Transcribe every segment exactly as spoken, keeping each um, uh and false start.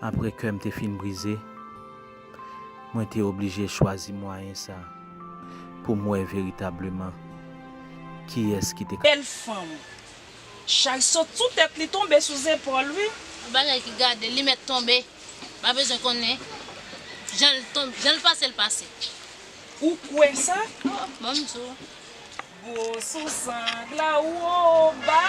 Apre kè m te fin brize, mwen te oblije chwazi mwayen sa pou m wè veritableman kiyès ki te ka. Bèl fanm. Chay sot sou tèt li, tonbe sou zepòl, wi. Yon bagay ki gade, li mèt tonbe. Pa bezwen konnen. Jan l tonbe, jan l pase, l pase. Ou kwè sa? Oh, bon, m sou. Bo sou sang la, ou o ba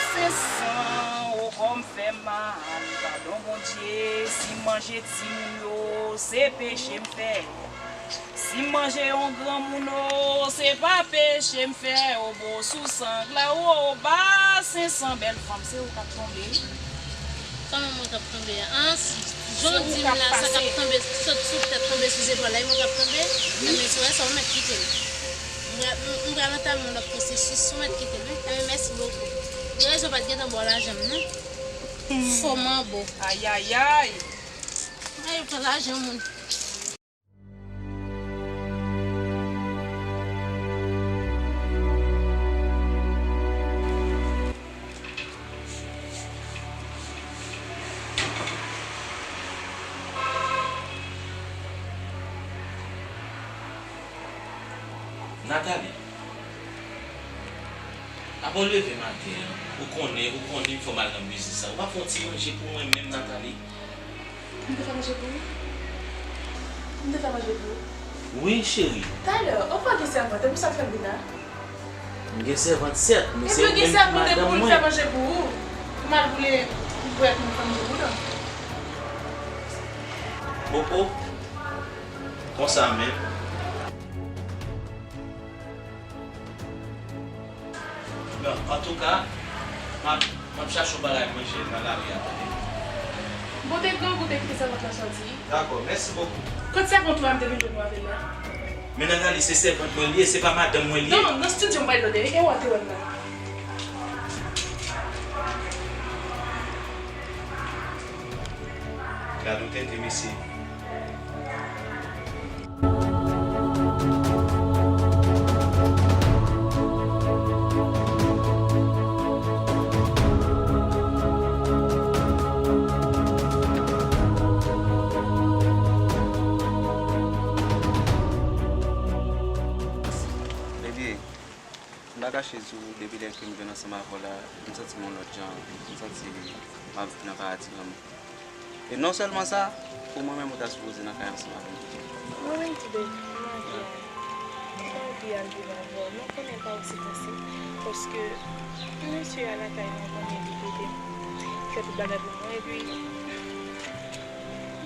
se san, o kò m fè mal. Padon, Bondye, si m manje timoun yo, se peche m fè. Si m manje yon granmoun, o, se pa peche m fè, o, bo sou sang la, o, ba se san, bèl fanm, se ou k ap tonbe, wi. Kòman mwen k ap tonbe a? An, si, jan w di m la, sa k ap tonbe, sot sou tèt, tonbe sou zepòl la, e mwen k ap tonbe? Wi. Enben, si w wè sa, ou mèt kite l. M pral, m, m pral antame yon lòt pwosesis, ou mèt kite l, wi. Enben, mèsi bokou. Gen rezon pa t gentan ba w lajan m, non. Fo manbo. Ayayay. Ay, ou pran lajan moun. Nathalie, apre w leve maten an, ou konnen, ou konnen m fè w mal nan biznis la. Ou pa fè yon ti manje pou mwen menm, Nathalie? M te fè manje pou ou? M te fè manje pou ou? Wi, cheri. Talè, ou pa gen sèvant, e pou sa k fè m vin la? M gen sèvant, sèt, men se ou menm ki madanm mwen. Epi ou gen sèvant, epi ou vin fè manje pou ou? Ou mal boule, ou kwè pou m fè manje pou ou, non? Popo, konsa menm. Bon, antouka, m ap, m ap chache yon bagay manje nan lari a, tande. Bon, te grangou te kite sèvant lan sòti. Dakò, mèsi bokou. Kot sèvant ou a m te vin jwenn ou avè l la? Men Nathalie, se sèvant mwen li ye, se pa madanm mwen li ye. Non, nan estidyo m pral tande, e ou a te wè m la. Gade ou tenten, mesye. Baby, m pa kache di w, depi lè ke m jwenn ansanm avè w la, m santi m yon lòt jan, m santi m ap viv nan paradi vrèman. E non sèlman sa, pou mwen menm ou ta sipoze nan kay ansanm avè m. Mwen menm tou, baby, m anvi al, m anvi al viv avè w, men ou konnen pa osi fasil, paske mesye a lakay mwen konnen li ede m fè tout bagay pou mwen, epi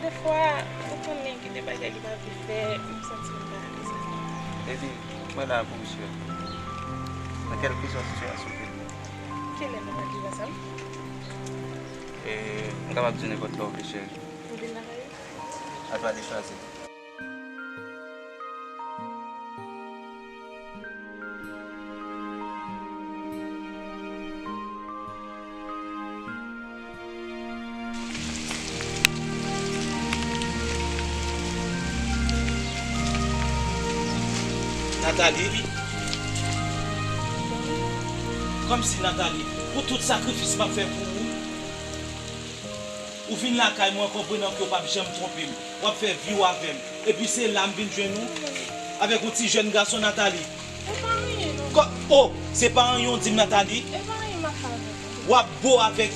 defwa, ou konnen gen de bagay li pa vle fè, m santi m pa alèz avè l. Baby, mwen la pou ou, cheri. Nan kèlkeswa sitiyasyon ke l ye. Kilè nou pral viv ansanm? E, m kapab di w nenpòt lè w vle, cheri. M vin lakay ou? A twa de chwazi. Nathalie, kòmsi Nathalie, pou tout sakrifis m ap fè pou ou, ou vin lakay mwen, konprenan ke w p ap janm twonpe m. W ap fè vi w avè m. Epi se la m vin jwenn ou avèk yon ti jèn gason, Nathalie. E pa anyen, non. Kò, o, se pa anyen w di m, Nathalie? E pa anyen m ap pale avèk ou. W ap bo avèk,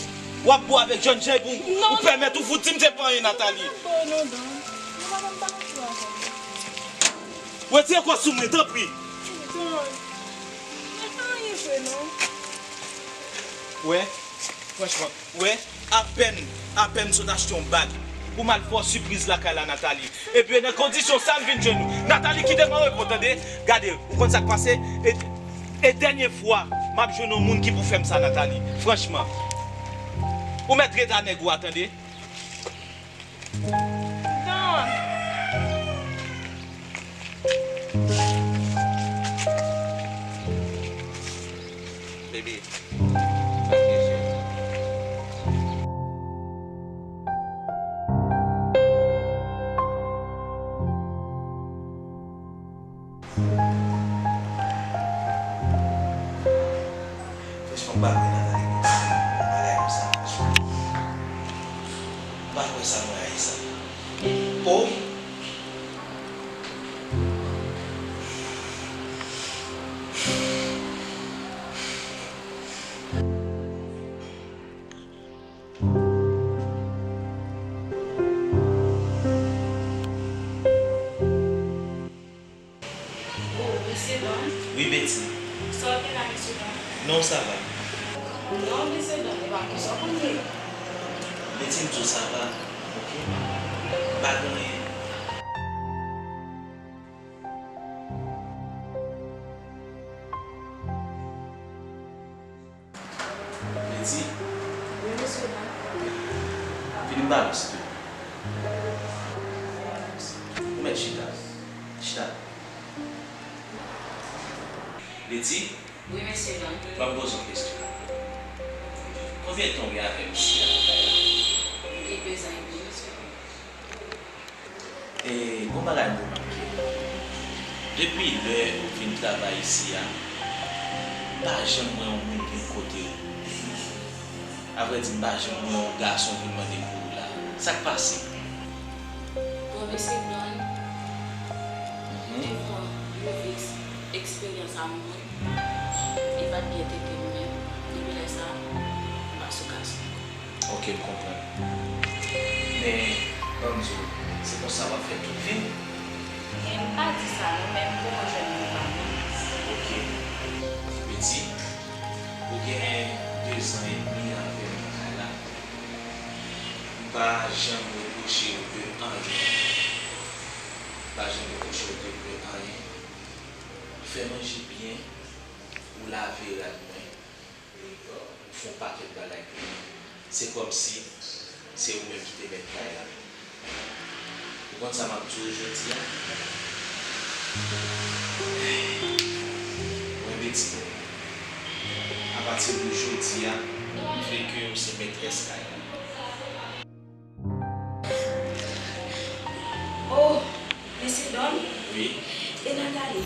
w ap bo avèk jèn jan epi w, ou pèmèt ou fout di m se pa anyen, Nathalie. Non, non, non, non, non. Ou pa konn pale avèk mwen. Retire kò sou mwen, tanpri. Don, e pa anyen vre, non. Wè, franchman, wè. Apèn, apèn m sot achte yon bag pou m al fè w sipriz lakay la, Nathalie. Epi nan kondisyon sa m vin jwenn ou. Nathalie, kite m anrepo, tande? Gade, ou konn sa k pase? E, e dènye fwa m ap jwenn yon moun ki pou fè m sa, Nathalie. Franchman. Ou mèt ret a nèg ou a, tande? Don. Baby, pa kriye, cheri. Franchman, m pa kwè Nathalie konn fè yon bagay konsa, franchman. M pa kwè sa mwen. Sa va? Non, mesye Don, e pa konsa w konn ye. Betty, m di w sa va, oke? M pa gen anyen. Betty? Wi, mesye Don. Vini m pale w, silvouplè. Ou mèt chita. Chita. Betty? Wi, mesye Don. Ban m poze w kesyon. Konbyen tan w gen avè misye a? Li de zan epi, mesye Don. E, gon bagay m remake. Depi lè ou vin travay isi a, m pa janm wè yon moun vin kote w. Avrèdi, m pa janm wè yon gason vin mande pou ou la. Sa k pase? Bon, mesye Don, mhm, te fè yon move eks-, eksperyans a moun. Li pa t byen trete m menm. Depi lè sa a, m pa sou gason ankò. Oke, m konprann. Men, ban m di w, se konsa w ap fè tout vi w? Men m pa di sa non, men m poko jwenn moun pa m nan. Oke. Betty, ou gen de zan edmi avè m nan kay la. M pa janm repwoche w de anyen. M pa janm repwoche w de, de anyen. Fè manje byen, ou lave rad mwen. Ou fè yon pakèt bagay pou mwen. Se kòmsi se ou menm ki te mèt kay la. Ou konn sa m ap di w jodi a? Mwen Betty, apati de jodi a, m vle ke ou se mètrès kay la. Oh, mesye Don. Wi. E Nathalie?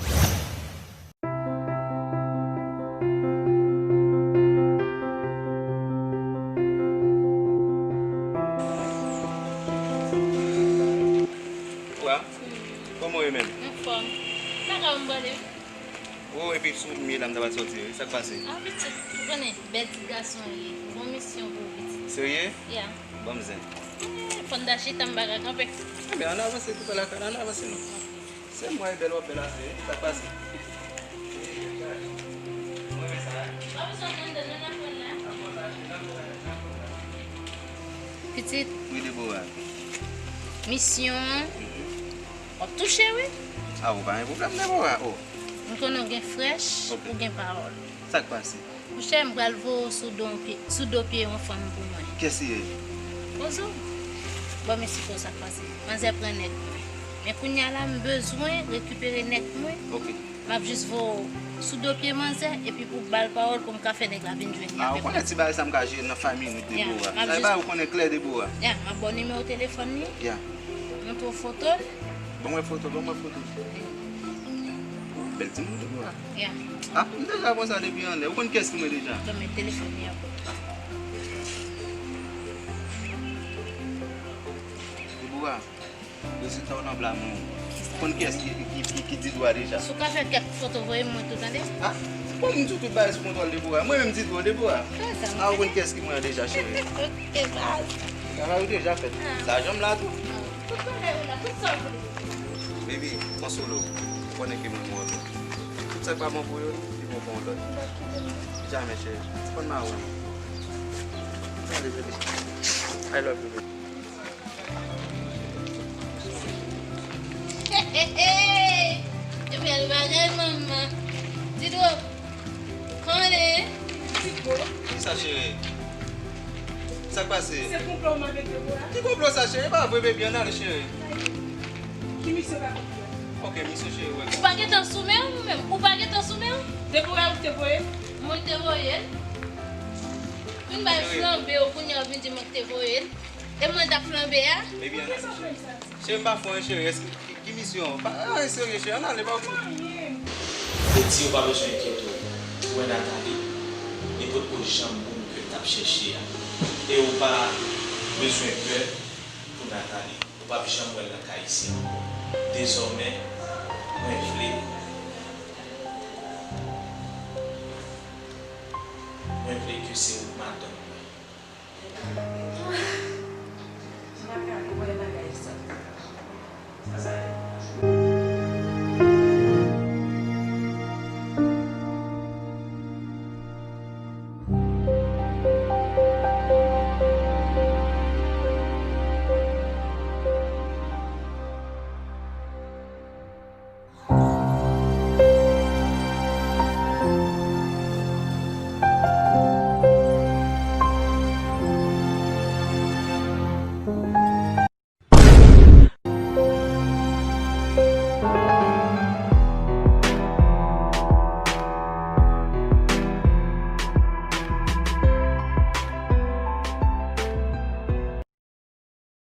Wa, kòman w ye menm? Anfòm. Sa ka m pale? Oh, epi sou m ye la, m ta pral sòti, wi. Sa k pase? Ah, pitit, ou konnen, bèl ti gason w ye. Gon misyon pou ou, pitit. Serye? Ya. Ban m zen. Eh, fò n ta chita, m pa ka kanpe. Enben, ann avanse, tou pè lakay la, ann avanse non. Se mwen, bèl w ap bèl ase, wi. Sa k pase? Mwen renmen sa, wi. Pitit. Wi, Deborah. Misyon an. W ap touche, wi. A, ou pa gen pwoblèm, Deborah, o. M konnen w gen frèch, ou gen pawòl. Sa k pase? Monchè, m pral voye w sou do pye, sou do pye yon fanm pou mwen. Kiyès li ye? Bonjou. Bon, m esplike w sa k pase. Manzè pran nèg mwen. Men kounye a la, m bezwen rekipere nèg mwen. Oke. M ap jis voye w sou do pye manzè, epi pou w ba l pawòl pou m ka fè nèg la vin jwenn li. A, ou konnen ti bagay sa m ka jere nan fay minit, Deborah. Sa e bagay ou konnen klè, Deborah. Ya, m ap ba w nimewo telefòn li. Ya. Montre w foto l. Ban mwen foto, ban mwen foto. Bèl timoun, Deborah. Ya. A, m deja konsa depi anlè. Ou konn kiyès ki mwen deja? Ban mwen telefòn li ankò. Deborah. Rezilta w nan bla mwen. Ou konn kiyès ki, ki, ki, ki di dwa deja? Si w ka fè kèk foto, voye m mwen tou, tande? A, bon, m di w tout bagay sou kontwòl, Deborah. Mwen menm di dwa, Deborah. A, ou konn kiyès ki mwen an deja, cheri. Ok, baz. Travay ou deja fèt. Lajan m la tou. Tout bagay ou la, tout sa w vle. Baby, konsole w. Ou konnen ke mwen renmen w anpil. Tout sa k pa bon pou yo, li bon pou yon lòt. Jamè, cheri. Konn mawon. Allez, baby. I love you, baby. Hey, hey, hey! E bèl bagay, manman. Di do, konnen. Ti bo. Kisa, cheri? Sa k pase? Se konplo w mande Deborah? Ki konplo sa, cheri? E pa vre, baby, ann ale, cheri. Ki misyon pa konplo? Ok, misyon, cheri, wè. Ou pa gentan sou men w, ou menm? Ou pa gentan sou men w? Deborah, ou te voye? Mwen te voye l. Vin bay flanbe w, kounye a w vin di mwen ki te voye l. E mwen l t ap flanbe a? Ebyen, cheri, m pa fè anyen, cheri. Èske, ki, ki misyon? Pa anyen serye, cheri. Ann ale, pa okipe. Betty, ou pa bezwen enkyete w. Ou wè Nathalie, li potko janm moun ke l t ap chèche a. E ou pa bezwen pè pou Nathalie. Ou p ap janm wè l nan kay isi ankò. Dezòmè, mwen vle, mwen vle ke se ou k madanm.